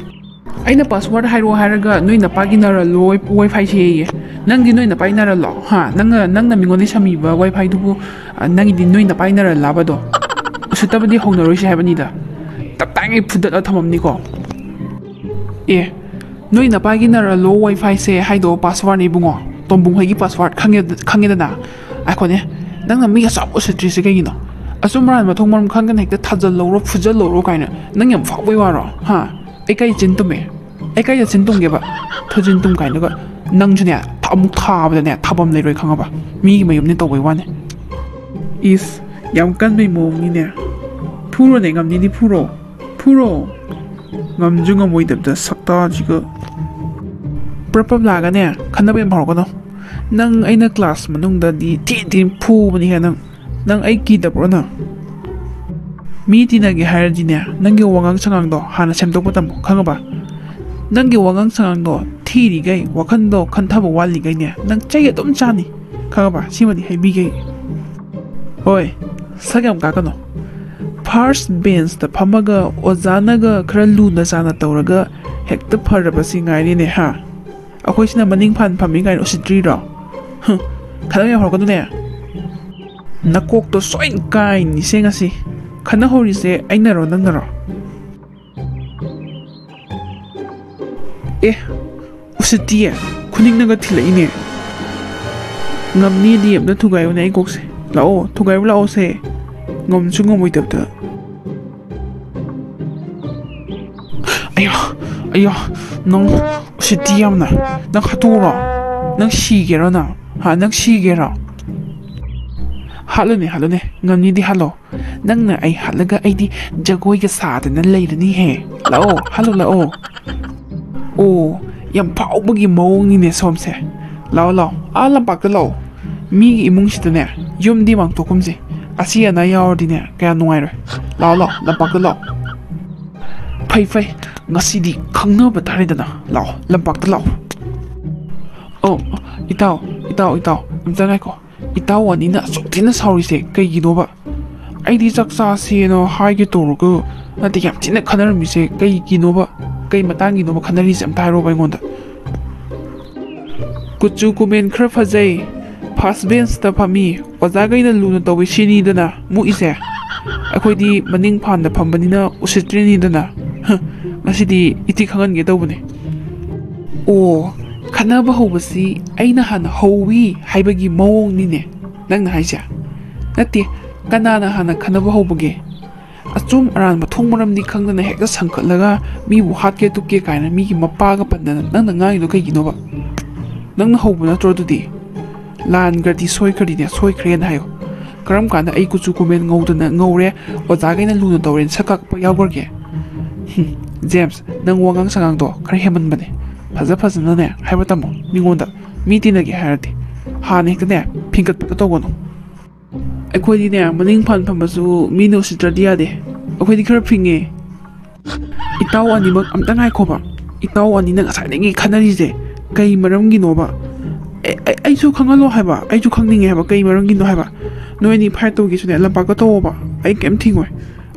ꯑꯩꯅ ꯄꯥꯁꯋꯥꯔꯗ ꯍꯥꯏꯔꯛꯑꯣ ꯍꯥꯏꯔꯒ ꯅꯣꯏ ꯅꯄꯥꯒꯤ ꯅꯔꯜꯂꯣ ꯋꯥꯏ-, ꯋꯥꯏꯐꯥꯏꯁꯦ ꯌꯦ꯫ ꯅꯪꯗꯤ ꯅꯣꯏ ꯅꯄꯥꯒꯤ ꯅꯔꯜꯂꯣ? ꯍꯥ? ꯅꯪꯅ, ꯅꯪꯅ ꯃꯤꯉꯣꯟꯗ ꯁꯝꯃꯤꯕ ꯋꯥꯏꯐꯥꯏꯗꯨꯕꯨ, ꯑ, ꯅꯪꯒꯤꯗꯤ ꯅꯣꯏ ꯅꯄꯥꯒꯤ ꯅꯔꯜꯂꯥꯕꯗꯣ? ꯎꯁꯤꯠꯇꯕꯗꯤ ꯍꯧꯅꯔꯣꯏꯁꯦ ꯍꯥꯏꯕꯅꯤꯗ꯫ ꯇꯞ ꯇꯥꯉꯩ ꯐꯨꯗꯠꯂ ꯊꯝꯃꯝꯅꯤꯀꯣ꯫ ꯑꯦ, ꯅꯣꯏ ꯅꯄꯥꯒꯤ ꯅꯔꯜꯂꯣ ꯋꯥꯏꯐꯥꯏꯁꯦ ꯍꯥꯏꯗꯣ ꯄꯥꯁꯋꯥꯔꯗꯅꯦ ꯏꯕꯨꯡꯉꯣ꯫ ꯇꯣꯝꯕꯨꯡ ꯍꯣꯏꯒꯤ ꯄꯥꯁꯋꯥꯔꯗ ꯈꯪꯉꯦ-, ꯈꯪꯉꯦꯗꯅ? ꯉꯥꯏꯈꯣꯅꯦ, ꯅꯪꯅ ꯃꯤ ꯑꯆꯧꯕ ꯎꯁꯤꯠꯇ꯭ꯔꯤꯁꯦ ꯀꯩꯒꯤꯅꯣ? ꯑꯆꯨꯝ ꯑꯔꯥꯟ ꯃꯊꯣꯡ ꯃꯔꯝ ꯈꯪꯗꯅ ꯍꯦꯛꯇ ꯊꯥꯖꯜꯍꯧꯔꯣ, ꯐꯨꯖꯜꯍꯧꯔꯣ ꯀꯥꯏꯅ ꯅꯪ ꯌꯥꯝ ꯐꯥꯎꯕꯩ ꯋꯥꯔꯣ? ꯍꯥ? ꯑꯩ ꯀꯥꯏ ꯆꯤꯟ ꯇꯨꯝꯃꯦ? ꯑꯩ ꯀꯥꯏꯗ ꯆꯤꯟ ꯇꯨꯝꯒꯦꯕ? ꯊꯨꯖꯤꯟ ꯇꯨꯝ ꯀꯥꯏꯅꯒ ꯅꯪꯁꯨꯅꯦ, ꯊ-, ꯑꯃꯨꯛ ꯊꯥꯕꯗꯅꯦ ꯊꯥꯕꯝ ꯂꯩꯔꯣꯏ ꯈꯪꯉꯕ? ꯃꯤꯒꯤ ꯃꯌꯨꯝꯅꯦ ꯇꯧꯕꯩ ꯋꯥꯅꯦ꯫ ꯏꯁ, ꯌꯥꯝ ꯀꯟꯕꯩ ꯃꯑꯣꯡꯅꯤꯅꯦ꯫ ꯐꯨꯔꯣꯅꯦ, ꯉꯝꯅꯤꯗꯤ ꯐꯨꯔꯣ꯫ ꯐꯨꯔꯣ꯫ ꯉꯝꯁꯨ ꯉꯝꯃꯣꯏꯗꯕꯗ ꯁꯛꯇꯥꯁꯤꯒ꯫ ꯄ꯭ꯔꯞ ꯄ꯭ꯔꯞ ꯂꯥꯛꯑꯒꯅꯦ, ꯈꯟꯅꯕ ꯌꯥꯝ ꯍꯧꯔꯛꯀꯅꯣ꯫ ꯅꯪ ꯑꯩꯅ ꯀ꯭ꯂꯥꯁ ꯃꯅꯨꯡꯗꯗꯤ ꯊꯤ ꯊꯤ ꯐꯨꯕꯅꯤꯍꯦ ꯅꯪ꯫ ꯅꯪ ꯑꯩ ꯀꯤꯗꯕ꯭ꯔꯣ ꯅꯪ? ꯃꯤ ꯇꯤꯟꯅꯒꯦ ꯍꯥꯏꯔꯗꯤꯅꯦ, ꯅꯪꯒꯤ ꯋꯥꯉꯥꯡ ꯁꯉꯥꯡꯗꯣ ꯍꯥꯟꯅ ꯁꯦꯝꯗꯣꯛꯄ ꯇꯝꯃꯣ, ꯈꯪꯉꯕ? ꯅꯪꯒꯤ ꯋꯥꯉꯥꯡ ꯁꯉꯥꯡꯗꯣ ꯊꯤꯔꯤꯈꯩ, ꯋꯥꯈꯟꯗꯣ ꯈꯟꯊꯕ ꯋꯥꯠꯂꯤꯈꯩꯅꯦ, ꯅꯪ ꯆꯩ ꯑꯗꯨꯝ ꯆꯥꯅꯤ, ꯈꯪꯉꯕ? ꯁꯤꯃꯗꯤ ꯍꯥꯏꯕꯤꯒꯦ꯫ ꯍꯣꯏ, ꯁꯛ ꯌꯥꯝ ꯀꯥꯛꯀꯅꯣ꯫ ꯐꯥꯔꯁ ꯕꯦꯟꯁꯇ ꯐꯝꯃꯒ ꯑꯣꯖꯥꯅꯒ ꯈꯔ ꯂꯨꯅ ꯆꯥꯅ ꯇꯧꯔꯒ ꯍꯦꯛꯇ ꯐꯔꯕꯁꯤ ꯉꯥꯏꯔꯦꯅꯦ, ꯍꯥ? ꯑꯩꯈꯣꯏꯁꯤꯅ ꯃꯅꯤꯡ ꯐꯥꯟ ꯐꯝꯃꯤ ꯀꯥꯏꯅ ꯎꯁꯤꯠꯇ꯭ꯔꯤꯔꯣ? ꯍꯨꯝ, ꯈꯠꯅꯕ ꯌꯥꯝ ꯍꯧꯔꯛꯀꯅꯨꯅꯦ꯫ ꯅꯀꯣꯛꯇꯣ ꯁꯣꯏꯅ ꯀꯥꯏꯅꯤꯁꯦ ꯉꯁꯤ꯫ ꯈꯠꯅꯍꯧꯔꯤꯁꯦ ꯑꯩꯅꯔꯣ ꯅꯪꯅꯔꯣ? ꯑꯦ, ꯎꯁꯤꯠꯇꯤꯌꯦ, ꯈꯨꯅꯤꯡꯅꯒ ꯊꯤꯜꯂꯛꯏꯅꯦ꯫ ꯉꯝꯅꯤꯗꯤ ꯑꯝꯇ ꯊꯨꯒꯥꯏꯌꯨꯅꯦ ꯑꯩ ꯀꯣꯛꯁꯦ꯫ ꯂꯥꯛꯑꯣ, ꯊꯨꯒꯥꯏꯕ ꯂꯥꯛꯑꯣꯁꯦ꯫ ꯉꯝꯁꯨ ꯉꯝꯃꯣꯏꯗꯕꯗ꯫ ꯑꯌꯥ, ꯑꯌꯥ, ꯅꯪ ꯎꯁꯤꯠꯇꯤ ꯌꯥꯝꯅ꯫ ꯅꯪ ꯍꯥꯠꯇꯣꯛꯎꯔꯣ? ꯅꯪ ꯁꯤꯒꯦꯔꯣ ꯅꯪ? ꯍꯥ, ꯅꯪ ꯁꯤꯒꯦꯔꯣ? ꯍꯥꯠꯂꯨꯅꯦ, ꯍꯥꯠꯂꯨꯅꯦ, ꯉꯝꯅꯤꯗꯤ ꯍꯥꯠꯂꯣ꯫ ꯅꯪꯅ ꯑꯩ ꯍꯥꯠꯂꯒ ꯑꯩꯗꯤ ꯖꯒꯣꯏꯒ ꯁꯥꯗꯅ ꯂꯩꯔꯅꯤꯍꯦ꯫ ꯂꯥꯛꯑꯣ, ꯍꯥꯠꯂꯣ, ꯂꯥꯛꯑꯣ꯫ ꯑꯣ, ꯌꯥꯝ ꯐꯥꯎꯕꯒꯤ ꯃꯑꯣꯡꯅꯤꯅꯦ ꯁꯣꯝꯁꯦ꯫ ꯂꯥꯛꯑꯣ, ꯂꯥꯛꯑꯣ, ꯑꯥ ꯂꯝꯄꯥꯛꯇ ꯂꯥꯛꯑꯣ꯫ ꯃꯤꯒꯤ ꯏꯃꯨꯡꯁꯤꯗꯅꯦ, ꯌꯨꯝꯗꯤ ꯃꯥꯡꯊꯣꯛꯀꯨꯝꯁꯦ꯫ ꯑꯁꯤ ꯑꯅꯥ ꯌꯥꯎꯔꯗꯤꯅꯦ, ꯀꯌꯥ ꯅꯨꯡꯉꯥꯏꯔꯣꯏ꯫ ꯂꯥꯛꯑꯣ, ꯂꯥꯛꯑꯣ, ꯂꯝꯄꯥꯛꯇ ꯂꯥꯛꯑꯣ꯫ ꯐꯩ, ꯐꯩ, ꯉꯁꯤꯗꯤ ꯈꯪꯅꯕ ꯇꯥꯔꯦꯗꯅ꯫ ꯂꯥꯛꯑꯣ, ꯂꯝꯄꯥꯛꯇ ꯂꯥꯛꯑꯣ꯫ ꯑꯣ, ꯏꯇꯥꯎ, ꯏꯇꯥꯎ, ꯏꯇꯥꯎ, ꯑꯝꯇ ꯉꯥꯏꯈꯣ꯫ ꯏꯇꯥꯎ ꯑꯅꯤꯅ ꯑꯁꯨꯛ ꯊꯤꯅ ꯁꯥꯎꯔꯤꯁꯦ ꯀꯩꯒꯤꯅꯣꯕ? ꯑꯩꯗꯤ ꯆꯥꯛ ꯆꯥꯁꯦꯅ ꯍꯥꯏꯒꯦ ꯇꯧꯔꯒ, ꯅꯠꯇꯦ, ꯌꯥꯝ ꯊꯤꯅ ꯈꯟꯅꯔꯝꯃꯤꯁꯦ ꯀꯩꯒꯤꯅꯣꯕ? ꯀꯩ ꯃꯇꯥꯡꯒꯤꯅꯣꯕ ꯈꯟꯅꯔꯤꯁꯦ? ꯑꯝꯇ ꯍꯥꯏꯔꯣꯕ ꯑꯩꯉꯣꯟꯗ꯫ ꯀꯨꯆꯨ ꯀꯨꯃꯦꯟ ꯈꯔ ꯐꯖꯩ, ꯐꯥꯔꯁ ꯕꯦꯟꯁꯇ ꯐꯝꯃꯤ, ꯑꯣꯖꯥꯈꯩꯅ ꯂꯨꯅ ꯇꯧꯋꯤ ꯁꯤꯅꯤꯗꯅ ꯃꯨꯛꯏꯁꯦ꯫ ꯑꯩꯈꯣꯏꯗꯤ ꯃꯅꯤꯡ ꯐꯥꯟꯗ ꯐꯝꯕꯅꯤꯅ ꯎꯁꯤꯠꯇ꯭ꯔꯤꯅꯤꯗꯅ꯫ ꯉꯁꯤꯗꯤ ꯏꯇꯤ ꯈꯪꯍꯟꯒꯦ ꯇꯧꯕꯅꯦ꯫ ꯑꯣ, ꯈꯠꯅꯕ ꯍꯧꯕꯁꯤ ꯑꯩꯅ ꯍꯥꯟꯅ ꯍꯧꯋꯤ ꯍꯥꯏꯕꯒꯤ ꯃꯑꯣꯡꯅꯤꯅꯦ ꯅꯪꯅ ꯍꯥꯏꯁꯦ? ꯅꯠꯇꯦ, ꯀꯅꯥꯅ ꯍꯥꯟꯅ ꯈꯠꯅꯕ ꯍꯧꯕꯒꯦ? ꯑꯆꯨꯝ ꯑꯔꯥꯟ ꯃꯊꯣꯡ ꯃꯔꯝꯗꯤ ꯈꯪꯗꯅ ꯍꯦꯛꯇ ꯁꯪꯀꯠꯂꯒ ꯃꯤꯕꯨ ꯍꯥꯠꯀꯦ ꯇꯨꯞꯀꯦ ꯀꯥꯏꯅ ꯃꯤꯒꯤ ꯃꯄꯥꯒ ꯄꯟꯗꯅ ꯅꯪꯅ ꯉꯥꯡꯉꯤꯗꯣ ꯀꯩꯒꯤꯅꯣꯕ? ꯅꯪꯅ ꯍꯧꯕ ꯅꯠꯇ꯭ꯔꯣ ꯑꯗꯨꯗꯤ? ꯂꯥꯟꯈ꯭ꯔꯗꯤ ꯁꯣꯏꯈ꯭ꯔꯗꯤꯅꯦ, ꯁꯣꯏꯈ꯭ꯔꯦꯅ ꯍꯥꯏꯌꯣ꯫ ꯀꯔꯝ ꯀꯥꯟꯗ ꯑꯩ ꯀꯨꯆꯨ ꯀꯨꯃꯦꯟ ꯉꯧꯗꯅ ꯉꯧꯔꯦ, ꯑꯣꯖꯥꯈꯩꯅ ꯂꯨꯅ ꯇꯧꯔꯦꯅ ꯁꯛ ꯀꯥꯛꯄ ꯌꯥꯎꯈ꯭ꯔꯒꯦ? ꯍꯨꯝ, ꯖꯦꯝꯁ, ꯅꯪ ꯋꯥꯉꯥꯡ ꯁꯉꯥꯡꯗꯣ ꯈꯔ ꯍꯦꯟꯃꯟꯕꯅꯦ꯫ ꯐꯖ ꯐꯖꯅꯅꯦ ꯍꯥꯏꯕ ꯇꯝꯃꯣ ꯃꯤꯉꯣꯟꯗ꯫ ꯃꯤ ꯇꯤꯟꯅꯒꯦ ꯍꯥꯏꯔꯗꯤ ꯍꯥꯟꯅ ꯍꯦꯛꯇꯅꯦ ꯐꯤꯡꯒꯠꯄꯗꯣ ꯇꯧꯒꯅꯨ꯫ ꯑꯩꯈꯣꯏꯗꯤꯅꯦ, ꯃꯅꯤꯡ ꯐꯥꯟ ꯐꯝꯕꯁꯨ ꯃꯤꯅ ꯎꯁꯤꯠꯇ꯭ꯔꯗꯤ ꯌꯥꯗꯦ꯫ ꯑꯩꯈꯣꯏꯗꯤ ꯈꯔ ꯐꯤꯡꯉꯦ꯫ ꯏꯇꯥꯎ ꯑꯅꯤꯃꯛ ꯑꯝꯇ ꯉꯥꯏꯈꯣꯕ꯫ ꯏꯇꯥꯎ ꯑꯅꯤꯅ ꯉꯁꯥꯏꯗꯒꯤ ꯈꯟꯅꯔꯤꯁꯦ ꯀꯩ ꯃꯔꯝꯒꯤꯅꯣꯕ? ꯑꯩ, ꯑꯩ, ꯑꯩꯁꯨ ꯈꯪꯍꯜꯂꯣ ꯍꯥꯏꯕ, ꯑꯩꯁꯨ ꯈꯪꯅꯤꯡꯉꯦ ꯍꯥꯏꯕ, ꯀꯩ ꯃꯔꯝꯒꯤꯅꯣ ꯍꯥꯏꯕ? ꯅꯣꯏ ꯑꯅꯤ ꯐꯥꯏꯠ ꯇꯧꯒꯦꯁꯨꯅꯦ, ꯂꯝꯄꯥꯛꯇ ꯇꯧꯋꯣꯕ, ꯑꯩ ꯀꯩꯝ ꯊꯤꯡꯉꯣꯏ꯫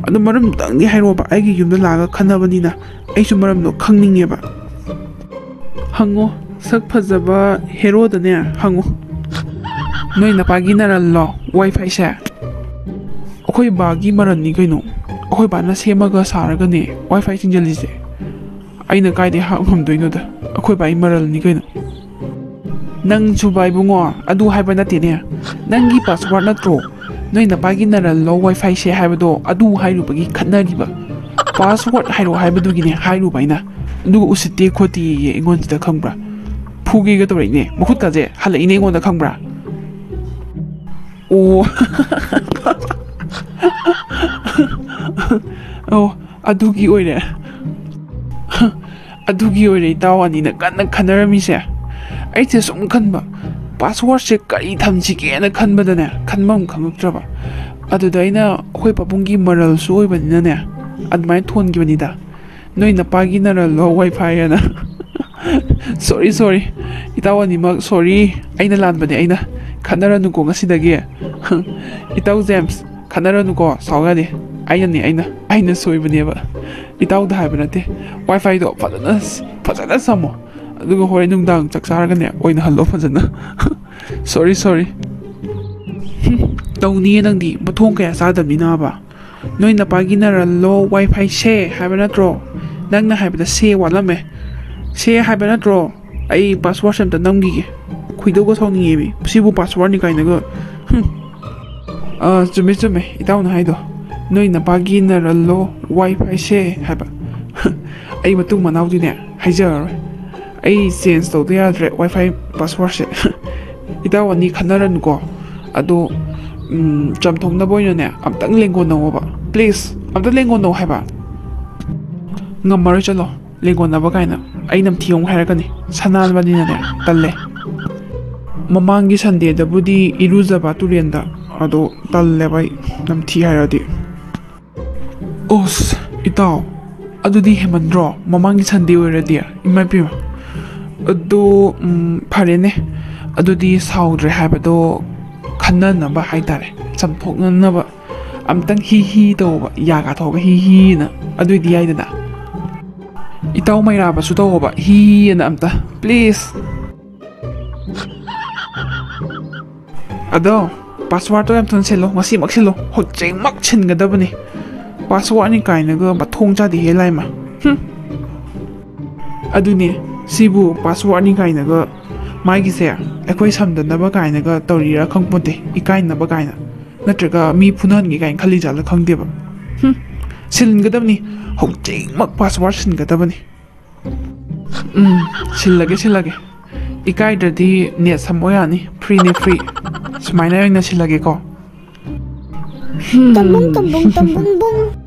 ꯑꯗꯣ ꯃꯔꯝꯗꯪꯗꯤ ꯍꯥꯏꯔꯛꯑꯣꯕ, ꯑꯩꯒꯤ ꯌꯨꯝꯗ ꯂꯥꯛꯑꯒ ꯈꯟꯅꯕꯅꯤꯅ ꯑꯩꯁꯨ ꯃꯔꯝꯗꯣ ꯈꯪꯅꯤꯡꯉꯦꯕ꯫ ꯍꯪꯉꯣ, ꯁꯛ ꯐꯖꯕ ꯍꯦꯔꯣꯗꯅꯦ ꯍꯪꯉꯣ꯫ ꯅꯣꯏ ꯅꯄꯥꯒꯤ ꯅꯔꯜꯂꯣ ꯋꯥꯏꯐꯥꯏꯁꯦ? ꯑꯩꯈꯣꯏ ꯕꯥꯒꯤ ꯃꯔꯜꯅꯤ ꯀꯩꯅꯣ꯫ ꯑꯩꯈꯣꯏ ꯕꯥꯅ ꯁꯦꯝꯃꯒ ꯁꯥꯔꯒꯅꯦ ꯋꯥꯏꯐꯥꯏ ꯆꯤꯡꯁꯤꯜꯂꯤꯁꯦ꯫ ꯑꯩꯅ ꯀꯥꯏꯗꯩ ꯍꯥꯞ ꯉꯝꯗꯣꯏꯅꯣꯗ? ꯑꯩꯈꯣꯏ ꯕꯥꯒꯤ ꯃꯔꯜꯅꯤ ꯀꯩꯅꯣ꯫ ꯅꯪꯁꯨꯕ ꯏꯕꯨꯡꯉꯣ, ꯑꯗꯨ ꯍꯥꯏꯕ ꯅꯠꯇꯦꯅꯦ꯫ ꯅꯪꯒꯤ ꯄꯥꯁꯋꯥꯔꯗ ꯅꯠꯇ꯭ꯔꯣ ꯅꯣꯏ ꯅꯄꯥꯒꯤ ꯅꯔꯜꯂꯣ ꯋꯥꯏꯐꯥꯏꯁꯦ ꯍꯥꯏꯕꯗꯣ? ꯑꯗꯨ ꯍꯥꯏꯔꯨꯕꯒꯤ ꯈꯠꯅꯔꯤꯕ꯫ ꯄꯥꯁꯋꯥꯔꯗ ꯍꯥꯏꯔꯛꯑꯣ ꯍꯥꯏꯕꯗꯨꯒꯤꯅꯦ ꯍꯥꯏꯔꯨꯕ ꯑꯩꯅ꯫ ꯑꯗꯨꯒ ꯎꯁꯤꯠꯇꯦ ꯈꯣꯠꯇꯦꯌꯦ ꯑꯩꯉꯣꯟꯁꯤꯗ, ꯈꯪꯕ꯭ꯔꯥ? ꯐꯨꯒꯦꯒ ꯇꯧꯔꯛꯏꯅꯦ, ꯃꯈꯨꯠꯀꯁꯦ ꯍꯜꯂꯛꯏꯅꯦ ꯑꯩꯉꯣꯟꯗ, ꯈꯪꯕ꯭ꯔꯥ? ꯑꯣ꯫ ꯑꯣ, ꯑꯗꯨꯒꯤ ꯑꯣꯏꯔꯦ꯫ ꯑꯗꯨꯒꯤ ꯑꯣꯏꯔꯦ ꯏꯇꯥꯎ ꯑꯅꯤꯅ ꯀꯟꯅ ꯈꯟꯅꯔꯝꯃꯤꯁꯦ꯫ ꯑꯩꯁꯦ ꯁꯨꯝ ꯈꯟꯕ, ꯄꯥꯁꯋꯥꯔꯗꯁꯦ ꯀꯔꯤ ꯊꯝꯁꯤꯒꯦꯅ ꯈꯟꯕꯗꯅꯦ, ꯈꯟꯐꯝ ꯈꯪꯉꯛꯇ꯭ꯔꯕ꯫ ꯑꯗꯨꯗ ꯑꯩꯅ ꯑꯩꯈꯣꯏ ꯄꯥꯕꯨꯡꯒꯤ ꯃꯔꯜꯁꯨ ꯑꯣꯏꯕꯅꯤꯅꯅꯦ, ꯑꯗꯨꯃꯥꯏꯅ ꯊꯣꯟꯈꯤꯕꯅꯤꯗ꯫ ꯅꯣꯏ ꯅꯄꯥꯒꯤ ꯅꯔꯜꯂꯣ ꯋꯥꯏ ꯐꯥꯏ ꯑꯅ? ꯁꯣꯔꯤ, ꯁꯣꯔꯤ, ꯏꯇꯥꯎ ꯑꯅꯤꯃꯛ ꯁꯣꯔꯤ꯫ ꯑꯩꯅ ꯂꯥꯟꯕꯅꯦ, ꯑꯩꯅ꯫ ꯈꯠꯅꯔꯅꯨꯀꯣ ꯉꯁꯤꯗꯒꯤ꯫ ꯏꯇꯥꯎ ꯖꯦꯝꯁ, ꯈꯠꯅꯔꯅꯨꯀꯣ, ꯁꯥꯎ ꯌꯥꯗꯦ꯫ ꯑꯩꯅꯅꯦ, ꯑꯩꯅ, ꯑꯩꯅ ꯁꯣꯏꯕꯅꯦꯕ꯫ ꯏꯇꯥꯎꯗ ꯍꯥꯏꯕ ꯅꯠꯇꯦ꯫ ꯋꯥꯏ ꯐꯥꯏꯗꯣ ꯐꯖꯅ, ꯐꯖꯅ ꯁꯝꯃꯣ꯫ ꯑꯗꯨꯒ ꯍꯣꯔꯦꯟ ꯅꯨꯡꯗꯥꯡ ꯆꯥꯛ ꯆꯥꯔꯒꯅꯦ ꯑꯣꯏꯅ ꯍꯜꯂꯣ ꯐꯖꯅ꯫ ꯁꯣꯔꯤ, ꯁꯣꯔꯤ꯫ ꯇꯧꯅꯤꯌꯦ ꯅꯪꯗꯤ, ꯃꯊꯣꯡ ꯀꯌꯥ ꯆꯥꯗꯕꯅꯤꯅꯕ꯫ ꯅꯣꯏ ꯅꯄꯥꯒꯤ ꯅꯔꯜꯂꯣ ꯋꯥꯏ ꯐꯥꯏ ꯁꯦ ꯍꯥꯏꯕ ꯅꯠꯇ꯭ꯔꯣ? ꯅꯪꯅ ꯍꯥꯏꯕꯗ ꯁꯦ ꯋꯥꯠꯂꯝꯃꯦ꯫ ꯁꯦ ꯍꯥꯏꯕ ꯅꯠꯇ꯭ꯔꯣ? ꯑꯩ ꯄꯥꯁꯋꯥꯔꯗꯁꯦ ꯑꯝꯇ ꯅꯝꯈꯤꯒꯦ꯫ ꯈꯣꯏꯗꯧꯒ ꯁꯥꯎꯅꯤꯡꯉꯦꯃꯤ꯫ ꯁꯤꯕꯨ ꯄꯥꯁꯋꯥꯔꯗꯅꯤ ꯀꯥꯏꯅꯒ꯫ ꯍꯨꯝ꯫ ꯑꯥ, ꯆꯨꯝꯃꯦ, ꯆꯨꯝꯃꯦ, ꯏꯇꯥꯎꯅ ꯍꯥꯏꯗꯣ꯫ ꯅꯣꯏ ꯅꯄꯥꯒꯤ ꯅꯔꯜꯂꯣ ꯋꯥꯏ ꯐꯥꯏ ꯁꯦ ꯍꯥꯏꯕ꯫ ꯑꯩ ꯃꯇꯨꯡ ꯃꯅꯥꯎꯗꯤꯅꯦ ꯍꯥꯏꯖꯔꯔꯣꯏ꯫ ꯑꯩ ꯆꯦꯟꯖ ꯇꯧꯗ ꯌꯥꯗ꯭ꯔꯦ ꯋꯥꯏ ꯐꯥꯏ ꯄꯥꯁꯋꯥꯔꯗꯁꯦ꯫ ꯏꯇꯥꯎ ꯑꯅꯤ ꯈꯟꯅꯔꯅꯨꯀꯣ꯫ ꯑꯗꯣ, ꯎꯝ, ꯆꯝꯊꯣꯛꯅꯕ ꯑꯣꯏꯅꯅꯦ ꯑꯝꯇꯪ ꯂꯦꯡꯒꯣꯟꯅꯧꯑꯣꯕ꯫ ꯄ꯭ꯂꯤꯖ, ꯑꯝꯇ ꯂꯦꯡꯒꯣꯟꯅꯧ ꯍꯥꯏꯕ꯫ ꯉꯝꯃꯔꯣꯏ, ꯆꯠꯂꯣ꯫ ꯂꯦꯡꯒꯣꯟꯅꯕ ꯀꯥꯏꯅ꯫ ꯑꯩ ꯅꯝꯊꯤ ꯑꯃꯨꯛ ꯍꯥꯏꯔꯛꯀꯅꯤ꯫ ꯁꯅꯥꯕꯅꯤꯅꯅꯦ, ꯇꯜꯂꯦ꯫ ꯃꯃꯥꯡꯒꯤ ꯁꯟꯗꯦꯗꯕꯨꯗꯤ ꯏꯔꯨꯖꯕ ꯇꯨꯔꯦꯟꯗ, ꯑꯗꯣ ꯇꯜꯂꯦꯕ ꯑꯩ ꯅꯝꯊꯤ ꯍꯥꯏꯔꯗꯤ꯫ ꯑꯣꯁ, ꯏꯇꯥꯎ, ꯑꯗꯨꯗꯤ ꯍꯦꯟꯃꯟꯗ꯭ꯔꯣ? ꯃꯃꯥꯡꯒꯤ ꯁꯟꯗꯦ ꯑꯣꯏꯔꯗꯤ? ꯏꯃꯥ ꯏꯄꯦꯝꯃ꯫ ꯑꯗꯣ, ꯎꯝ, ꯐꯔꯦꯅꯦ꯫ ꯑꯗꯨꯗꯤ ꯁꯥꯎꯗ꯭ꯔꯦ ꯍꯥꯏꯕꯗꯣ ꯈꯟꯅꯅꯕ ꯍꯥꯏꯇꯥꯔꯦ, ꯆꯝꯊꯣꯛꯅꯅꯕ꯫ ꯑꯝꯇꯪ ꯍꯤ ꯍꯤ ꯇꯧꯕ, ꯌꯥ ꯀꯥꯊꯣꯛꯑꯒ ꯍꯤ ꯍꯤꯅ꯫ ꯑꯗꯨꯏꯗꯤ ꯌꯥꯏꯗꯅ꯫ ꯏꯇꯥꯎ ꯃꯩꯔꯥꯕꯁꯨ ꯇꯧꯑꯣꯕ, ꯍꯤ ꯍꯤꯅ ꯑꯝꯇ, ꯄ꯭ꯂꯤꯖ꯫ ꯑꯗꯣ, ꯄꯥꯁꯋꯥꯔꯗꯇꯣ ꯌꯥꯝ ꯊꯨꯅ ꯁꯤꯜꯂꯣ, ꯉꯁꯤꯃꯛ ꯁꯤꯜꯂꯣ, ꯍꯧꯖꯤꯛꯃꯛ ꯁꯤꯟꯒꯗꯕꯅꯤ꯫ ꯄꯥꯁꯋꯥꯔꯗꯅꯤ ꯀꯥꯏꯅꯒ ꯃꯊꯣꯡ ꯆꯥꯗꯦꯍꯦ ꯂꯥꯏꯃ꯫ ꯍꯨꯝ꯫ ꯑꯗꯨꯅꯦ, ꯁꯤꯕꯨ ꯄꯥꯁꯋꯥꯔꯗꯅꯤ ꯀꯥꯏꯅꯒ ꯃꯥꯒꯤꯁꯦ ꯑꯩꯈꯣꯏ ꯁꯝꯗꯅꯕ ꯀꯥꯏꯅꯒ ꯇꯧꯔꯤꯔꯥ ꯈꯪꯄꯣꯟꯇꯦ, ꯏꯀꯥꯏꯅꯕ ꯀꯥꯏꯅ꯫ ꯅꯠꯇ꯭ꯔꯒ ꯃꯤ ꯐꯨꯅꯍꯟꯒꯦ ꯀꯥꯏꯅ ꯈꯜꯂꯤ ꯖꯥꯠꯂ ꯈꯪꯗꯦꯕ꯫ ꯍꯨꯝ, ꯁꯤꯟꯒꯗꯕꯅꯤ, ꯍꯧꯖꯤꯛꯃꯛ ꯄꯥꯁꯋꯥꯔꯗ ꯁꯤꯟꯒꯗꯕꯅꯤ꯫ ꯎꯝ, ꯁꯤꯜꯂꯒꯦ, ꯁꯤꯜꯂꯒꯦ꯫ ꯏꯀꯥꯏꯗ꯭ꯔꯗꯤ ꯅꯦꯠ ꯁꯝꯃꯣ ꯌꯥꯅꯤ, ꯐ꯭ꯔꯤꯅꯦ, ꯐ꯭ꯔꯤ꯫ ꯁꯨꯃꯥꯏꯅ ꯑꯣꯏꯅ ꯁꯤꯜꯂꯒꯦꯀꯣ꯫ ꯍꯨꯝ꯫ ꯇꯝꯕꯨꯡ, ꯇꯝꯕꯨꯡ, ꯇꯝꯕꯨꯡ, ꯕꯨꯡ꯫